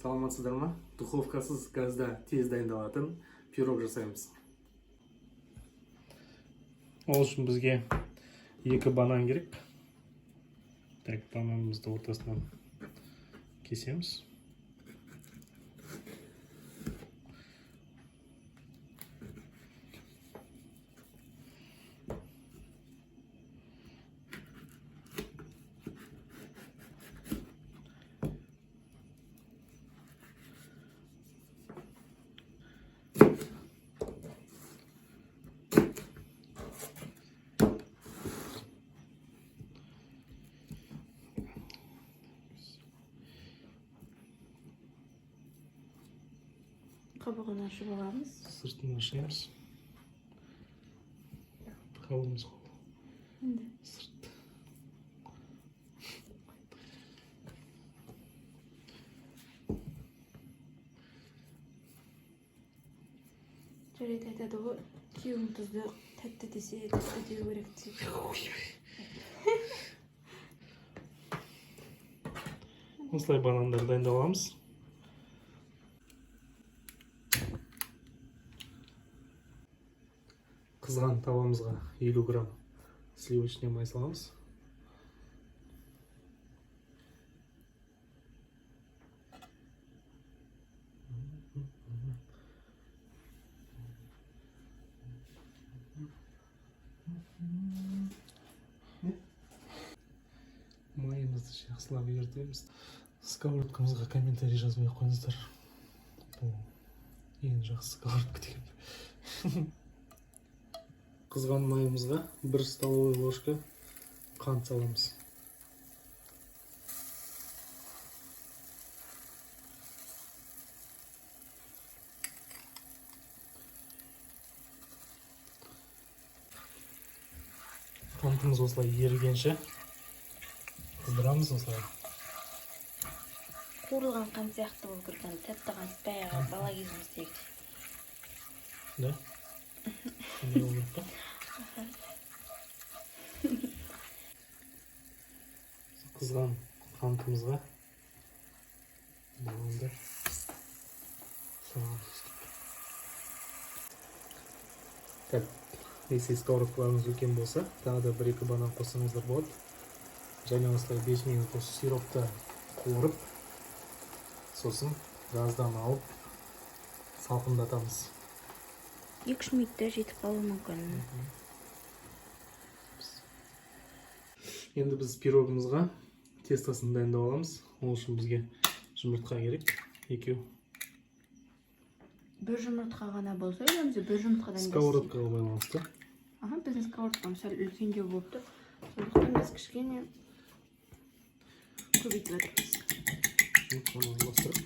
Саламатсыздар ма? Духовкасыз, газда тез дайындалатын пирог жасаймыз. Ол үшін бізге екі банан керек. Так, бананымызды ортасынан кесеміз. Қабығын ашып аламыз. Сыртын ашамыз. Қабығымыз ғой. Енді Сырт. Жарайды, айтады ғой, күйеуің тұзды тәтті десе, тәтті деу керек деп. Осылай банандарды дайындап аламыз. Қызған табамызға 50 грамм сливочный май саламыз. Майымызды жақсылап ертеміз. Сковородкамызға комментарий жазбай ақ қойыңыздар. Бұл ең жақсы сковородка деген. Қызған майымызға бір столовый ложка қант саламыз. Қантымыз осылай ерігенше қыздырамыз осылай. Қуырылған қант сияқты болу керек, ана тәтті қант, баяғы бала кезіміздегі. Да? Сондай болу керек па? Қызған қантымызға бананды саламыз өстіп. Так, если сковородкаларыңыз үлкен болса, тағы да бір екі банан қоссаңыздар болады. Және осылай 5 минут осы сиропты қуырып, сосын газдан алып салқындатамыз. 2-3 минутта жетіп қалуы мүмкін. Енді біз пирогымызға тестосын дайындап аламыз. Ол үшін бізге жұмыртқа керек. Екеу. Бір жұмыртқа ғана болса, или бір жұмыртқадан да. Сковородкаға байланысты. Аха, біздің сковородкамыз сәл үлкендеу болып тұр. Сондықтан біз кішкене көбейтіп жатырмыз. Жұмыртқаны араластырып,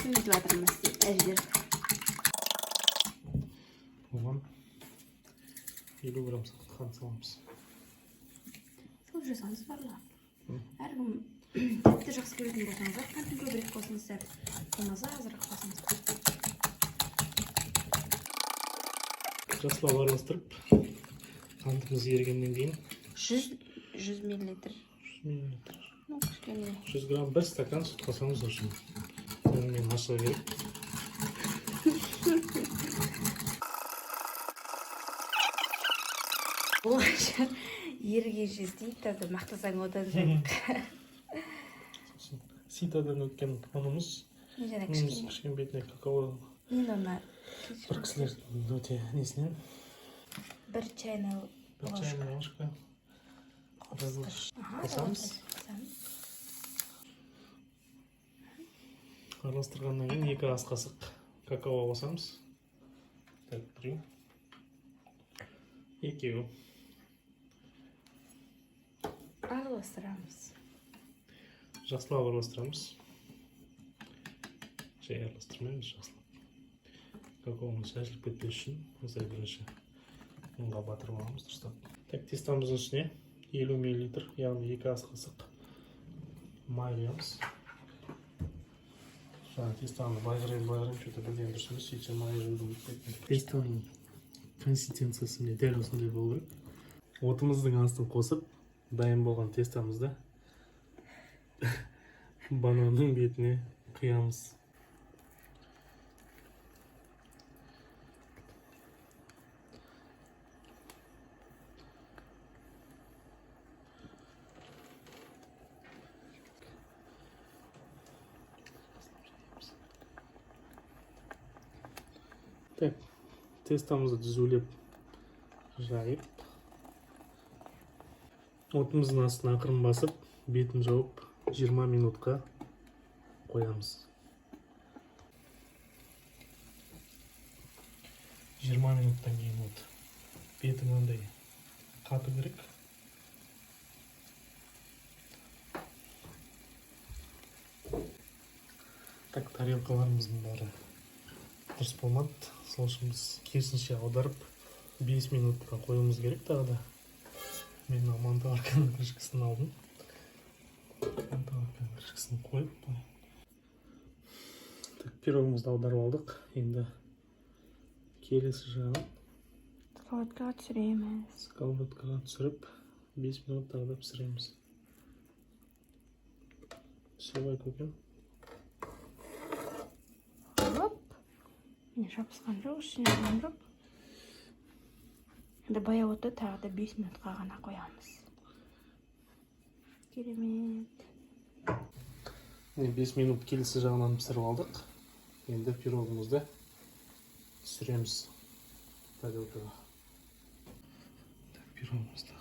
Көбейтіп жатырмыз деп әжелер. оған 50 грамм қант саламыз. Салып жасаңыз барлығы. М. Әркім тәтті жақсы көретін болсаңыздар, қантын көбірек қосыңыздар. Болмаса, азырақ қосыңыздар. Жақсылап араластырып, қантымыз ерігеннен кейін 100 миллилитр. 100 миллилитр, Ну, кішкене. 100 грамм, бір стакан сүт қосамыз үшін. Онымен аша керек. Болғанша ерігенше істейді, мақтасаң одан жайық. Сосын ситодан өткен ұнымыз, Мен жаңа ұнымыз кішкене. кішкене бетіне какао Мен оны бір кісілердің өте несінен бір чайная бір ложка. чайная ложка Аха, қосамыз. қосамыз. Араластырғаннан кейін екі ас қасық какао қосамыз. Так, біреу, екеу. Араластырамыз. Жақсылап араластырамыз. Жай араластырмаймыз, жақсылап. Какаомыз шашылып кетпес үшін осылай бірінші ұнға батырып аламыз дұрыстап. Так, тестамыздың үстіне 50 миллилитр, яғни екі ас қасық май құямыз. Жаңа тестаны былай қараймын, былай қараймын, что-то бірден дұрыс емес, сөйтсем май құюды ұмытып кеттім. Тестоның консистенциясы міне дәл осындай болу керек. Отымыздың астын қосып, дайын болған тестамызды бананның бетіне құямыз. Так, тестомызды түзулеп жайып, отымыздың астына ақырын басып, бетін жауып, 20 минутқа қоямыз. 20 минуттан кейін вот беті мынандай қату керек. Так, тарелкаларымыздың бәрі дұрыс болмады, сол үшін біз керісінше аударып, 5 минутқа қоюымыз керек тағы да. Мен мына мантоварканың крышкасын алдым, мантоварканың крышкасын қойып былай. Так, пирогымызды аударып алдық, енді келесі жағын Сковородкаға түсіреміз. Сковородкаға түсіріп, 5 минут тағы да пісіреміз. Солай, көкем. Хоп. Міне, жабысқан жоқ, ішіне алған жоқ. Енді баяу отта тағы да 5 минутқа ғана қоямыз. Керемет. Міне, 5 минут келесі жағынан пісіріп алдық. Енді пирогымызды түсіреміз тарелкаға. Так, пирогымызды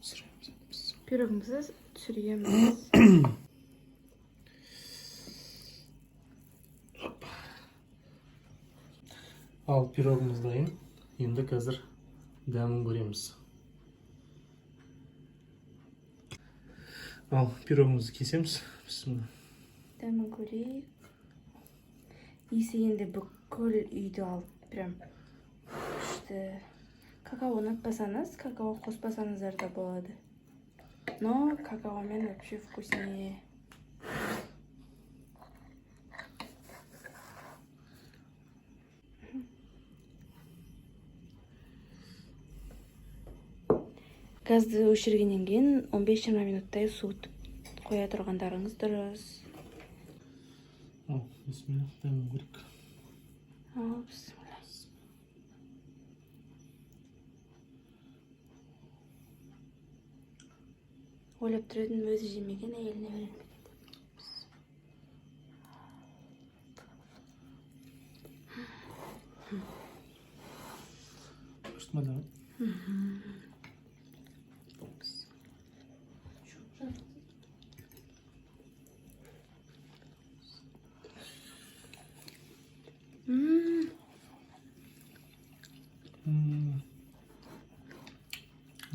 түсіреміз енді біз. Пирогымызды түсіреміз. Ал пирогымыз дайын. Енді қазір дәмін көреміз. Ал пирогымызды кесеміз. Бісміллә. Дәмін көрейік. Иісі енді бүкіл үйді алып, прям күшті. Какао ұнатпасаңыз, какао қоспасаңыздар да болады. Но какаомен вообще вкуснее. Газды өшіргеннен кейін 15-20 минуттай суытып қоя тұрғандарыңыз дұрыс. Ал, бісміллә, дәмін көрейік. Ал, бісміллә. Ойлап тұр едім, өзі жемеген, әйеліне берер ме екен деп. Күшті ма дәмі?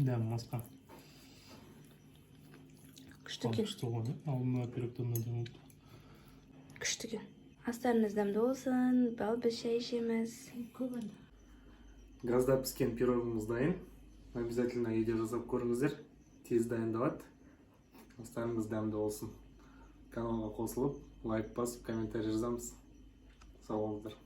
Дәмі басқа. Күшті екен. Күшті болған, иә? Алдында пирогтан да дәмі болды. Күшті екен. Астарыңыз дәмді болсын. Ал біз шай ішеміз. Газда піскен пирогымыз дайын. Обязательно үйде жасап көріңіздер. Тез дайындалады. Астарыңыз дәмді болсын. Каналға қосылып, лайк басып, комментарий жазамыз. Сау болыңыздар.